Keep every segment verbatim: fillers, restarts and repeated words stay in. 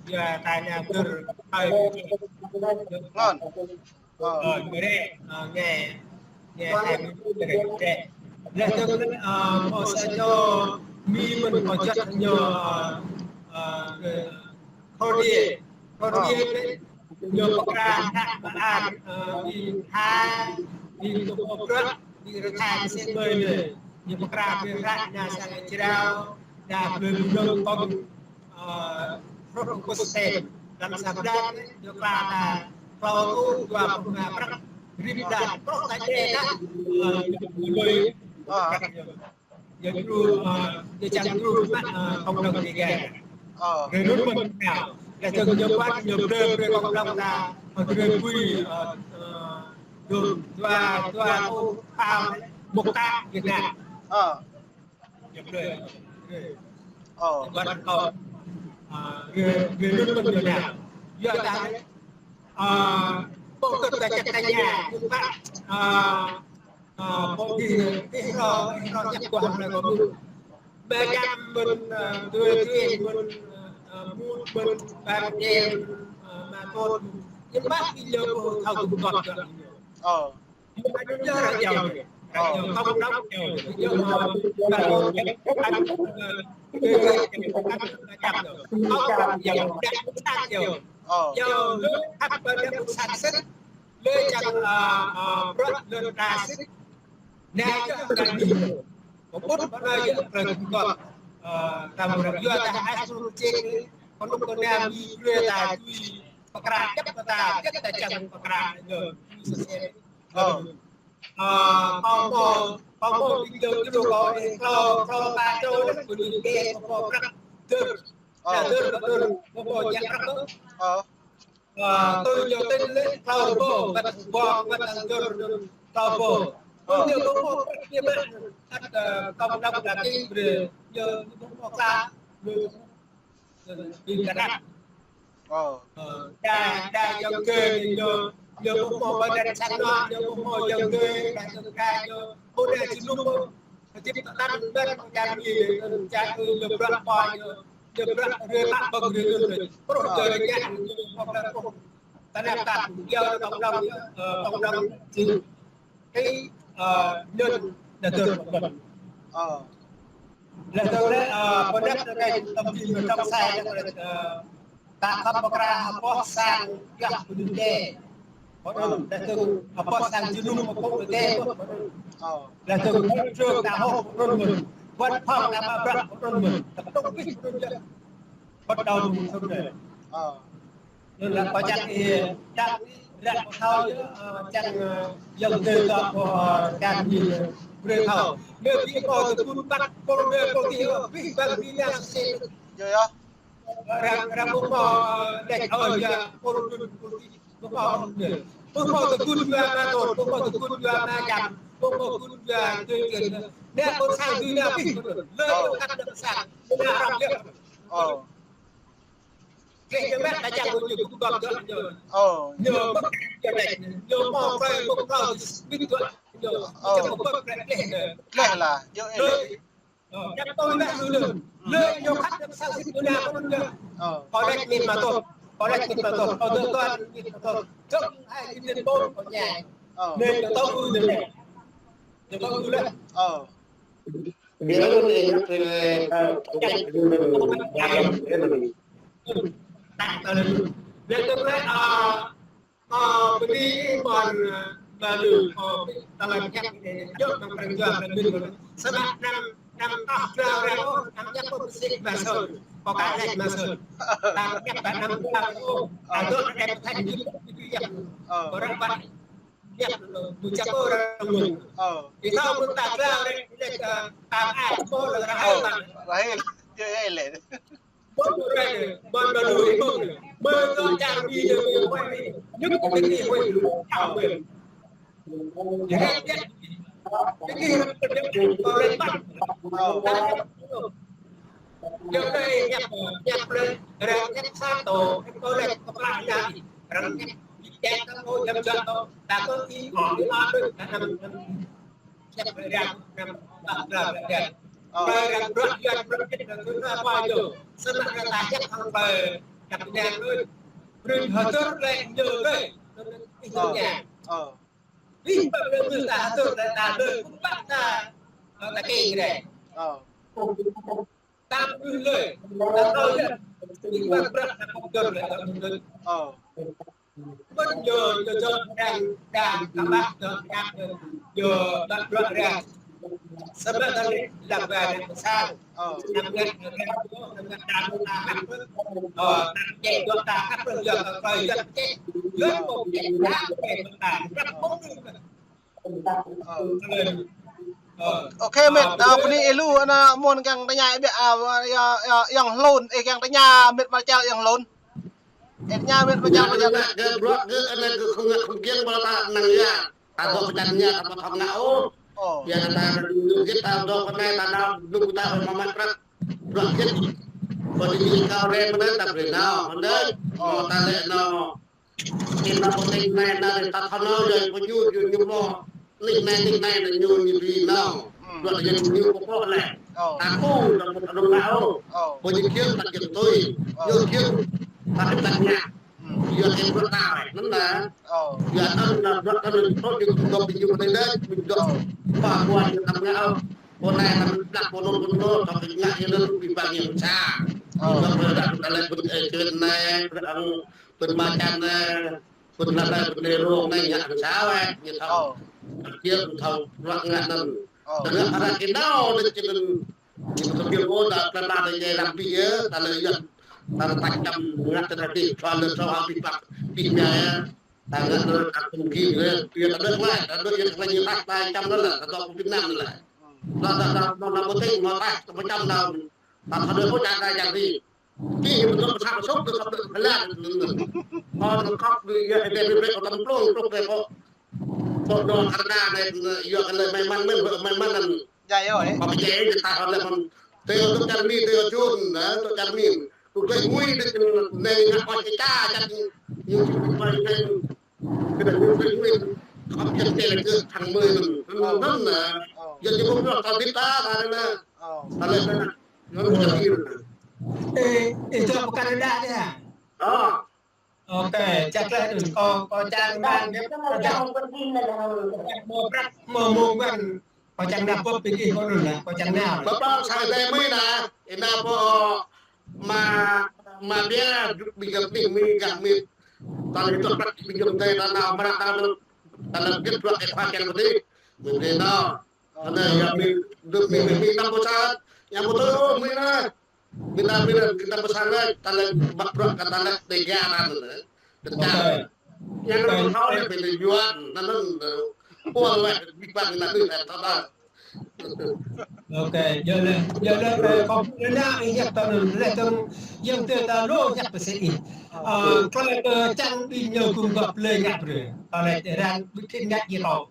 Yua ta nao gơ̆r hơi. Ngon. Ơ. Ơ, ñu rĕ, ơ, nghe, nghe hai mươi phút rĕ, rĕ. Laih dơ̆ng, ơ, pô sa čô Mi mơ̆n pô juăt ñu, ơ, ơ, Khordia. Khordia rĕ, ñu pơkra hră mơak, ơ, ƀing Thái, ƀing tơpô bruă, ƀing Rakhine sĭt mơ̆n anai. Ñu pơkra brơi hră nao sang jrao, nao brơi mơnơ̆ng kông, ơ, hrup kơkuh sĕp. Lăm sa blan, ñu pơkra ta klâo rơtuh dua pluh rơma prăk. Rĭm blan, truh ta djai ta, ơ, ñu lui prăk ñu. Ñu djru, ơ, ñu čang djru mă, ơ, cộng đồng Dega. Ơ. Rơnŭk mơ̆n ta. Laih dơ̆ng ñu pơ̆t, ñu brơi, brơi cộng đồng ta, ơ, brơi pui, ơ, ơ, dua, dua rơtuh phao, một tạ Việt Nam. Ơ. Ơ. Ơ. Ơ, rơ-, rơnŭk mơ̆n ñu nao. Yua ta, ơ, pô kơ̆t ta čăt ta ña, ơ, ơ, pô dih, dih hrŏ, dih hrŏ ñăp guah mlai kơ ƀuh. Ba jam mơ̆n, ơ, dua jam mơ̆n, ơ, mŭt mơ̆n, ba jam, ơ, ma tôt. Ñu mă ƀing ñu pô thâo tŭ gơ̆t gơ̆. Ơ. Ơ. Ơ, kâo mơ̆, kâo mơ̆ ƀing dơ̆ng djru kâo, ơ, klâo, klâo pă čô đôč, kâo đĭ kơ kâo prăk dơ̆ng. Ơ. Dơ̆ng, dơ̆ng, kâo mơ̆ ñă prăk dơ̆ng. Ơ. Ơ, tui ñu tin lĕ klâo rơbâo, băt rơbâo, băt dơ̆ng dơ̆ng, klâo rơbâo. Ơ. Kâo ñu kâo mơ̆ prăk ñu mă, ăt, ơ, kâo đŏk đa kơ brơi, ñu, ñu mơ̆ klă, ñu, ñu, ñu kơnăp. Ơ. Ơ, đa, đa ayŏng adơi ñu, ñu ƀu hmâo ƀơi anăp sang anô̆, ñu ƀu hmâo ayŏng adơi, đa ayŏng adơi ñu, ƀu đa jơnum ƀu. Hơdip tơnăn ƀơi čar Mi, čar Mi ñu bruă pô ñu, ñu bruă rơpa ƀơ̆ng rơnŭk rơnŭk. Truh kơ rơngiă ñu ƀu hmâo bruă pô. Tơnap tap, yua cộng đồng, ơ, cộng đồng jing. Ơ, ñu đa dơ̆ng mơ̆n. Ơ. Laih dơ̆ng lĕ, ơ, pơđăp tơ kơ tơm jing mơ̆ tơm sai lĕ, ơ, ta khăp pơkra hơpŏh sang yah pơdŭn đe. Pơđŭn, laih dơ̆ng hơpŏh sang jơnum pơpŭ đe, pơđŭn. Ơ. Laih dơ̆ng wơ̆t trơ̆k ta hŏ pơđŭn mơ̆n. Wơ̆t phŏng ta mă bruă pơđŭn mơ̆n. Ta pơđŭn pih pơđŭn yơh. Wơ̆t đao mơ̆n thơm đe. Ơ. Anŭn lĕ kâo čang ih, čang ih ră kâo thâo yơh, ơ, čang, ơ, ayŏng adơi ta kâo, ơ, čang ih, ơ, brơi thâo. Mơ̆ ƀing kâo tơgun ƀăt pôl đe pôl dih, ơ, abih bang ƀing ñu sĭt. Yơh, yơh. Ră, ră ƀu hmâo, ơ, đĕč, ơ, yơh, pôl đun pôl dih, ƀu hmâo đe. Ƀu hmâo tơgun yua ma tôt, ƀu hmâo tơgun yua ma jam, ƀu hmâo tơgun yua tuyên truyền. Nĕ ƀôn sang ƀing ñu abih, lơi ƀu kăt nĕ ƀôn sang, ƀu nao răm lĕ. Ơ. Klih ñu mă ta čang ñu gŭp gŏp dŏ ñu. Ơ. Ñu mơ̆k ñu đĕč, ñu mơ̆ prơi mơ̆k prơi ƀĭt dŏ ñu. Ơ. Ñu čang mơ̆k prơi klih ñu. Klih lah, yơh, ơ. Ơ, čang tui mă ñu lơ̆m. Lơi ñu khăp ñu sang sĭt ñu nao kơ ñu. Ơ. Kâo đĕč mĭn ma tôt. Kâo đĕč mĭn ma tôt. Kâo dŏ tuan mĭn ma tôt. Dŏ hai mĭn ƀôn kâo ñai. Ơ. Mĭn ñu tŏ ư ñu đĕč. Ñu tŏ ư lĕ. Ơ. Ơ, bơni ih ƀôn, ơ, Ba Lư, ơ, tơlơi ñăp, ơ, djơ̆ mơ̆ng pran jua pran min. Samơ̆ anăm, anăm tah jua ră, ơ, anăm ñăp pơsĭt mă sơ̆, pơkă lĕ mă sơ̆. Anăm ñăp anăm tah, ơ, anăm dŏ ră tơthăn jĭt, jĭt yăh. Ơ. Kơ ră ƀă ñăp, ơ, ƀu čăp ôh ră mơ̆n. Ơ. Ih thâo mơ̆n ta jua ră, lĕ, ơ, ta ai, ƀu lĕ ră ai mă. Ră ai, jơ̆ ai lĕ. Ƀôn Ba Lư, ƀôn Ba Lư, ƀôn. Mơ̆ kơ čar Mi ñu, ñu huĭ, ñu kơ Mi ñu huĭ, ñu huĭ. Ñu huĭ, ñu huĭ, ñu huĭ, ñu huĭ. Ñu huĭ, ñăp, ñăp lĕ, ră ñăp sa tô, kơ lĕ kơ pla na, ră ñăp, ñu čang kơ ƀôn jăm jua tô, ta kơ ih, ih ma đôč, ta năm, năm, ñăp ră, năm, ta ră ră. Ơ. Ƀơi ră bruă Yuan bruă Việt Nam ta ƀuh ñu. Samơ̆ ră ta hiăp hăng ƀơi Đăk Nang đôč. Brơi hơdơr lĕ ñu đôč. Ih tŭ ña. Ơ. Ih ƀă brơi ta hơdơr lĕ ta đôč. Kŭm ƀă ta. Ơ, ta kĕng rĕ. Ơ. Tam ƀuh lơi. Ta thâo yơh. Ih ƀă bruă ta kŭm hơdơr lĕ ta đôč. Ơ. Ƀơi ñu, ñu, ñu, đang, đang, ta ƀă, ñu, đang, ñu, ƀă bruă ră. Samơ̆ ta lĕ, lăng ba ră sang. Ơ. Lăng ba ră, lăng ba ră, lăng ba ră, lăng ba ră. Ơ, lăng ba ră, lăng ba ră, lăng ba ră, lăng ba ră. Ơ. Ơ. Ơ. Ơ. Ôkê, mĕt, ơ, bơni ih lu, ană mơ̆n kiăng tơña ih biă, ơ, yang, yang, yang hlŭn, ih kiăng tơña mĕt Machal yang hlŭn. Ih tơña mĕt Machal, Machal. Kơ bruă kơ anai kơ khŏm ngă khŏm kiăng ƀơi ta năng ya. Ta dŏ pơčan ña ta ƀu thâo ngă ôh. Ơ. Ya ta dŏ kơ anai ta dŏ dŏ ta ƀu mă mă prăk. Bruă kơ. Ƀơi dih kâo rem anai ta brơi nao, anai. Ơ. Nao ta lĕ nao. Kơ nao pơ tơnah anai ta thâo nao jai pơ ñu ñu ñu mơ̆. Nik nai, nik nai, nai ñu ñu ri nao. Ơ. Dua ta jai ñu pơpŏk lĕ. Ơ. Ta kơ, ta kơ ta dong lao. Ơ. Pơ ñu kiăng ta kiăng tui. Ơ. Ñu kiăng ta kiăng ta ngă. Ơ. Yua kiăng pơ ta, anŭn lah. Ơ. Yua anŭn lah, dua ta dong tui ñu dong ƀing ñu pơ tơnah, ñu dong. Ơ. Pă kuat ñu ta ngă. Pơ anai ta blak pơ anŭn pơ anŭn, ta kiăng ngă ñu anŭn ƀing ƀing ñu sa. Ơ. Yua pơ ta ta lĕ pơ, ơ, kơ anai, pơ anŭn, pơ Machal anai. Pơ tơlơi anai, pơ tơlơi rông anai, ngă hăng sao, ơ, ñu thâo. Ơ. Kiăng thâo, ră ngă anŭn. Ơ. Tơlơi arăng kơ nao, tơlơi čih anŭn. Ñu thâo kiăng ôh, ta tơlơi anai, tơlơi lăm ƀing yơh, ta lĕ yơh. Ta lĕ ta čăm ngă tơlơi tih, thâo lĕ thâo hăng ƀing păk, ƀing mia yơh. Ta ngă tơlơi ta kŭm kơ yơh, yơh ta đôč lĕ, ta đôč yơh ta lĕ ñu ta, ta čăm anŭn lĕ, ta dŏ kơ Việt Nam anŭn lĕ. Ơ. Ta, ta, ta, ta, ta ƀu tĭng, mơ̆ ta, ta ƀu čăm anŭn. Ta thâo đôč ƀu čăm ta čăm dih. Kih ƀu dŏ pơsat pơsuk, dŏ khăp dŏ khăp lăng. Ơ, dŏ khăp dŏ, yua, ih dŏ ƀĕ ƀĕ, kâo tăm plông, plông ƀĕ kâo. Kâo dŏ Canada anai, yua kơ lĕ may mơ̆n mơ̆n, may mơ̆n anŭn. Jai ôh, ơ. Kâo pơjai kơ ta hŏ lĕ mơ̆n. Tơ dŏ čar Mi, tơ čun, na, dŏ čar Mi. Tŭ tơlơi ngui dŏ anai ngă ƀơi čar, čar ñu, ñu ƀơi anai. Kơ dŏ ngui, ngui, ngui. Kâo pơjai kơ thang mơi anŭn. Ơ. Anŭn, na. Ơ. Yua ñu ƀu dŏ ta dĭt ta, ta anai, na. Ơ. Ta lĕ, na. Ơ. Ih, ih dŏ pơ Canada dih hă? Ơ. Ôkê, čang leh anŭn, kâo, kâo čang rơmang biă, kâo čang, mơ̆ prăk, mơ̆ mông ƀăn, kâo čang nao pơ ƀing ih kâo anŭn lah, kâo čang nao. Pơ pơ sang Ơi Adai mơi anai, ih nao pơ, mă, mă biă, ƀing gơ̆ ƀing mơi, gơ̆ mơi. Ta lĕ tŏ prăk ƀing gơ̆ mơi, ta nao, mă ta nao, ta nao git bruă kơ khua kiăng pơdih. Mơi nao. Anai yua mơi, dŏ mơi, mơi, mơi năm pơsat. Yang pơtô, mơi anai. Mơi ta, mơi anai, kơ ta pơsat anai, ta lĕ ƀă bruă kơ ta lĕ tơgă anŭn, ơ. Kơ ta. Ôkê. Yang anŭn thâo lĕ ƀing Yuan, anŭn, ơ, pôl lĕ, ƀing ƀing anŭn lĕ, thâo ta. Ôkê, yua lĕ, yua lĕ, ơ, kâo pơkra anai, ih hiăp ta anŭn, lĕ tơm, yang tơ ta lu hiăp pơsĭt ih. Ơ, tơlơi kơ čang ƀing ñu gum gŏp lĕ ngă brơi. Kâo lĕ răng ƀu khĭn ngă ñu kâo.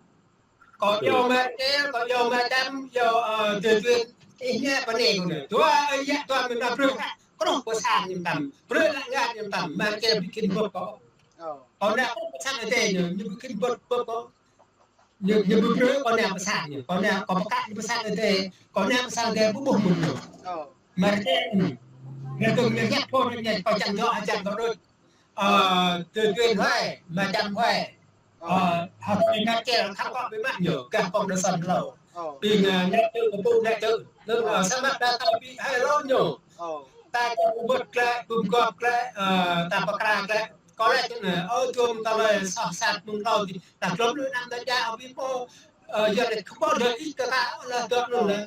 Kâo iâu mă kơ, kâo iâu mă čăm, iâu, ơ, tơ tuen, ih ngă pơ anai kâo anai. Dua, ơ, yă, dua mơ̆n ta brơi hă, kruh pơ sang ñu tam, brơi lă ngă ñu tam, mă kơ ƀu khĭn bưp kâo. Ơ. Kâo nao kruh pơ sang Ơi Adai ñu, ñu ƀu khĭn bưp, bưp kâo. Ñu, ñu ƀu brơi kâo nao pơ sang ñu, kâo nao, kâo pơkă ñu pơ sang Ơi Adai, kâo nao pơ sang Ơi Adai ƀu ƀuh mơ̆n ñu. Ơ. Mă kơ, ơ, rơkơ̆ng ñu hiăp phôn ñu, kâo čang dŏ hơjăn kâo đôč. Ơ, tơ tuen huai, mă čăm huai. Ơ, hă, ih ngă kơ khăp kâo ƀu mă ñu, gah kông đa săn hlâo. Ơ. Ƀing, ơ, ngă tơ, kơ pŭ ngă tơ. Lơ̆m, ơ, samơ̆ ta ta ƀu hai lŏn ñu. Ơ. Ta čang ƀuh klĕ, gum gŏp klĕ, ơ, ta pơkra klĕ. Kâo lĕ čang, ơ, ơ, tơm ta lĕ soh sat mơ̆ng hlâo dih. Ta glŏm lu năm ta ja, ơ, ƀing pô, ơ, yua lĕ kơ pô dŏ ih kơ ta, lĕ dŏ lu lĕ.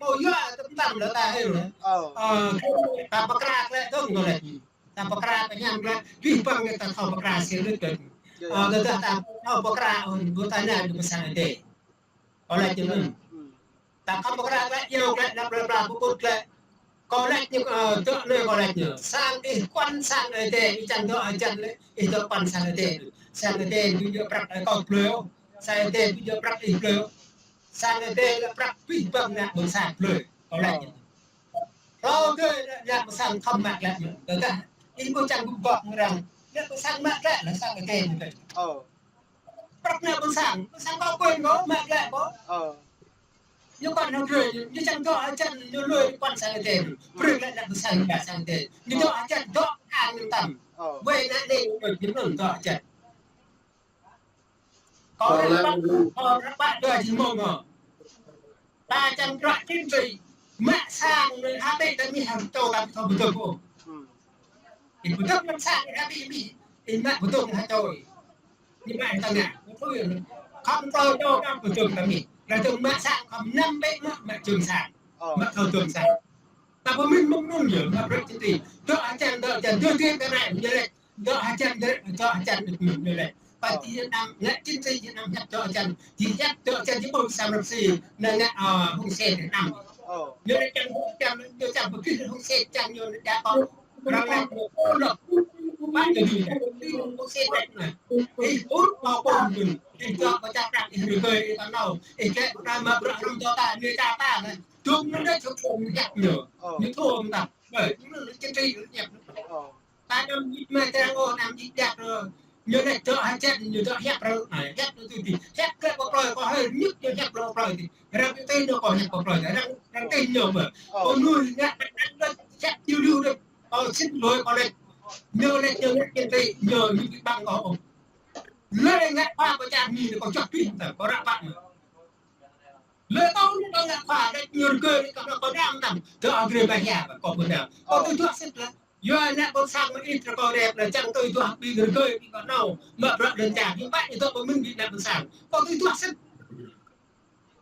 Mơ̆ yua tơm tăm lĕ ta hil lĕ. Ơ. Ơ, ta pơkra klĕ dơ̆ng kâo lĕ. Ta pơkra pơñam klĕ, tui păng ta thâo pơkra sĭt lĕ. Yơh, yơh. Ơ, tơdah ta thâo pơkra, ơ, ƀu ta nao ñu pơ sang Ơi Adai. Kâo lĕ čang anŭn. Ơ. Ta khŏm pơkra klĕ, iâu klĕ, lăp lăp lăp, pơpŭt klĕ. Kâo lĕ ñu, ơ, dŏ anai kâo lĕ ñu. Sang ih kuan sang Ơi Adai, ih čang dŏ hơjăn lĕ, ih dŏ kuan sang Ơi Adai. Sang Ơi Adai, ƀu djơ̆ prăk, ơ, kâo blơi ôh. Sang Ơi Adai, ƀu djơ̆ prăk ih blơi ôh. Sang Ơi Adai lĕ prăk abih bang ană ƀôn sang blơi. Kâo lĕ ñu. Hlâo kơ ană ƀôn sang khŏm mă klĕ ñu. Tơdah ih ƀu čang gum gŏp arăng, ană ƀôn sang mă klĕ lĕ sang Ơi Adai ñu. Ơ. Prăk ană ƀôn sang, ƀôn sang kâo quên kâo, mă klĕ kâo. Ơ. Ñu kŏn hơdrơi, ñu čang dŏ hơjăn, ñu lui kŏn sang Ơi Adai. Brơi lĕ ană ƀôn sang, sang Ơi Adai. Ñu dŏ hơjăn, dŏ hăng ñu tăm. Ơ. Wai ană anai, ñu ƀơ̆ng dŏ hơjăn. Kâo rơpă, kâo rơpă dua jơmông hŏ. Ta čang bruă chính trị, mă sang anai hơbĭ ta mĭn hăng čô ta ƀu thâo pơdŏng ôh. Ih pơdŏng lăm sang anai hơbĭ mĭn, ih mă pơdŏng hăng čô ih. Ih mă ta ngă, khŏm pơdŏng čô ta pơdŏng ta mĭn. Laih dơ̆ng mă sang khŏm năm bĕ mă, mă jơ̆ng sang. Mă thâo jơ̆ng sang. Ta pơmĭn mơ̆ng anŭn yơh, mă bruă chính trị. Dŏ hơjăn, dŏ hơjăn, dŏ hơjăn, dŏ hơjăn, dŏ hơjăn, dŏ hơjăn, dŏ hơjăn. Pă ti năm, ngă chính trị ti năm hiăp dŏ hơjăn, ti hiăp dŏ hơjăn ti ƀuh sam rơp si, nă ngă, ơ, Hun Sen ti năm. Ñu nă čang, čang, ñu čang pơkĭ Hun Sen čang ñu nă đa kơ. Răng lĕ, ôh, lŏ. Pă ti Hun Sen nă. Ih, ur, pă pơm dun. Ih, dŏ pơčah prăk, ih, rơgơi, ih, ta nao. Ih, kĕ, ta mă bruă răm dŏ ta, ñu ča ta nă. Dŏ ñu nă čŭk pơm hiăp ñu. Ñu thâo mơ̆n ta. Ơ, ñu nă chính trị ñu hiăp. Ta năm jĭt mă trang ôh, năm jĭt jăk ôh. Ñu nĕ dŏ hơjăn, ñu dŏ hiăp rơ̆, a, hiăp rơ̆ tui tih. Hiăp kơ pơplơi kơ hơi, ñu dŏ hiăp rơ̆ pơplơi tih. Răng tih ñu kơ hiăp pơplơi tih. Răng, răng tih ñu mơ̆n. Ơ. Kơ nuih ngă, răng, răng, hiăp diu diu đôč. Kơ xin lỗi kơ lĕ. Ñu lĕ ñu ngă kiên trì, ñu, ñu ƀu ƀăng kơ ôh. Lĕ ngă khua pơčah mi kơ čoh pih, kơ ră pă mơ̆n. Lĕ tơl ñu tơl ngă khua, lĕ ñu rơgơi, kơ, kơ đam tăm. Tơ agre bahia, kơ pơnam. Kơ tui duah sĭt lĕ. Yua ană ƀôn sang mơit rơkâo rep lĕ čang tui duah ƀing rơgơi ƀing kơnơ̆ng. Mă bruă đơn čang, ñu pă ñu dŏ pơmĭn ƀing ană ƀôn sang. Kâo tui duah sĭt.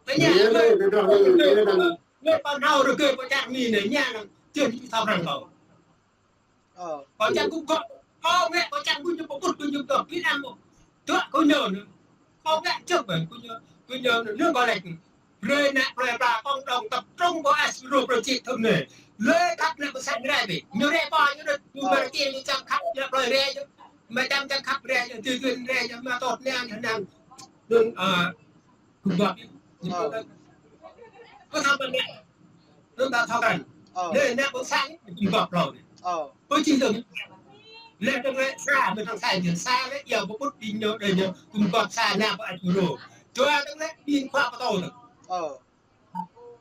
Tơña, lĕ, lĕ, lĕ, lĕ, lĕ, lĕ, lĕ, kơnơ̆ng rơgơi pơčah mi anai, ñu anŭn, čơ̆ ñu thâo prăng kâo. Ơ. Kâo čang kŭp gŏ, kâo ngă kâo čang kŭp ñu pơƀut kơ ñu dŏ Việt Nam. Dŏ kơ ñu anŭn. Kâo ngă čơ̆ ƀơi kơ ñu, kơ ñu anŭn, ñu kâo lĕ. Brơi ană plơi pla cộng đồng tập trung kơ Asuro project thŭn anai. Lĕ khăp ană ƀôn sang rai bĕ. Ñu rai pơ ñu đôč, ñu mă rơkê ñu čang khăp ană plơi rai ñu. Mă čang čang khăp rai ñu, tui tui rai ñu, mă tŏt anai ñu năng. Anŭn, ơ, kŭp gŏ. Ơ. Kơ thâo ƀơ̆ng anai. Anŭn ta thâo krăn. Ơ. Anai ană ƀôn sang kŭp gŏ plơi anai. Ơ. Ơ, či dơ̆ng. Lĕ dơ̆ng lĕ sa, mơ̆ng thang sa jơ̆ng sa lĕ, yua pơƀut ƀing ñu, đơi ñu, kŭp gŏ sa ană pơ Asuro. Dua dơ̆ng lĕ, ƀing khua pơtô dơ̆ng. Ơ.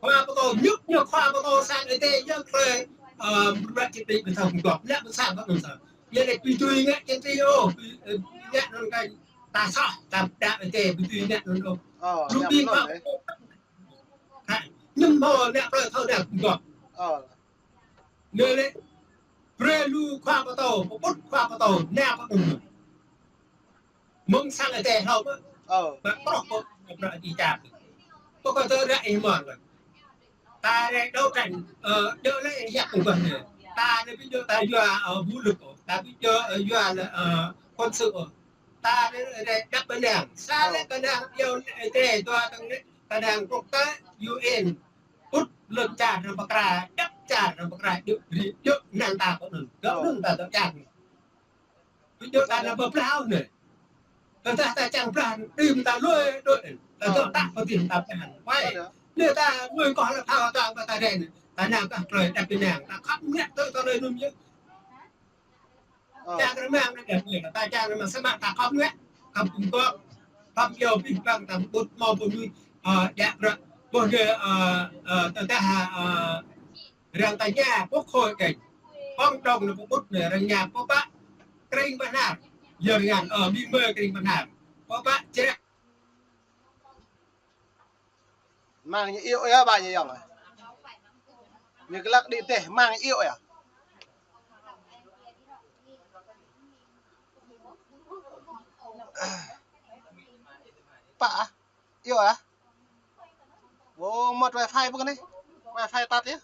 Khua pơtô, ñu, ñu khua pơtô sang Ơi Adai, ñu klơi, ơ, bruă chính trị ƀu thâo kŭp gŏ. Ană ƀôn sang kơ anŭn sa. Ñu lĕ ƀu dưi ngă chính trị ôh, ƀu, ơ, ngă anŭn kơ ta soh, ta pơđar Ơi Adai, ƀu dưi ngă anŭn ôh. Ơ, lu ñu ƀing pơtô khua dơ̆ng. Hă, ñu hmâo ană plơi thâo đa kŭp gŏ. Ơ. Anai lĕ, brơi lu khua pơtô, pơƀut khua pơtô, ană pơtô. Mơ̆ng sang Ơi Adai hlâo mơ̆n. Ơ. Mă prŏh pơ, prŏh ti čar. Pơkŏn tơ ră ih mơ̆n lĕ. Ta rai đấu tranh, ơ, djơ̆ lĕ hiăp kơ gơ̆ anai. Ta anai ƀu djơ̆ ta yua, ơ, vũ lực ôh. Ta ƀu djơ̆, ơ, yua lĕ, ơ, quân sự ôh. Ta anai rai đăp kơnang. Sa lĕ kơnang, yua lĕ Ơi Adai, dua tơ̆ng lĕ kơnang quốc tế, U N. Pŭt lŏn čar anŭn pơkra, djăp čar anŭn pơkra, djơ̆ ri, djơ̆ anăn ta kơ anŭn. Djơ̆ anŭn ta djơ̆ čar. Ƀu djơ̆ ta anăn pơblah anai. Tơdah ta čang blah, đĭ ta lui đôč. Ta djơ̆ ta pơtih ta blah. Wai. Anai ta lui kơ lĕ thâo ta kơ ta rai anai. Ta nao kơ plơi đăp kơnang. Ta khăp ngă tơ ta lui anŭn yơh. Ơ. Čang rơmang anai đăp kơnang. Ta čang rơmang samơ̆ ta khăp ngă. Khăp kŭm kŏ. Khăp yua pih păng ta pŭt hmâo pơmĭn. Ơ, djă̱ ră. Ƀuh đe, ơ, ơ, tơdah, ơ, Arăng ta ña quốc hội kĕ. Cộng đồng anai pơƀut anai arăng ña pơpă krĭng Bahnar. Yơh arăng, ơ, ƀing mơi krĭng Bahnar. Pơpă črăk. Mang ñu iâu yơh, ƀă ñu yơh. Ñu glăk đĭ teh, mang ñu iâu yơh. Pă ah? Iâu ah? Ơ, mơ̆t wifi ƀơi anai. Wifi tăt yơh.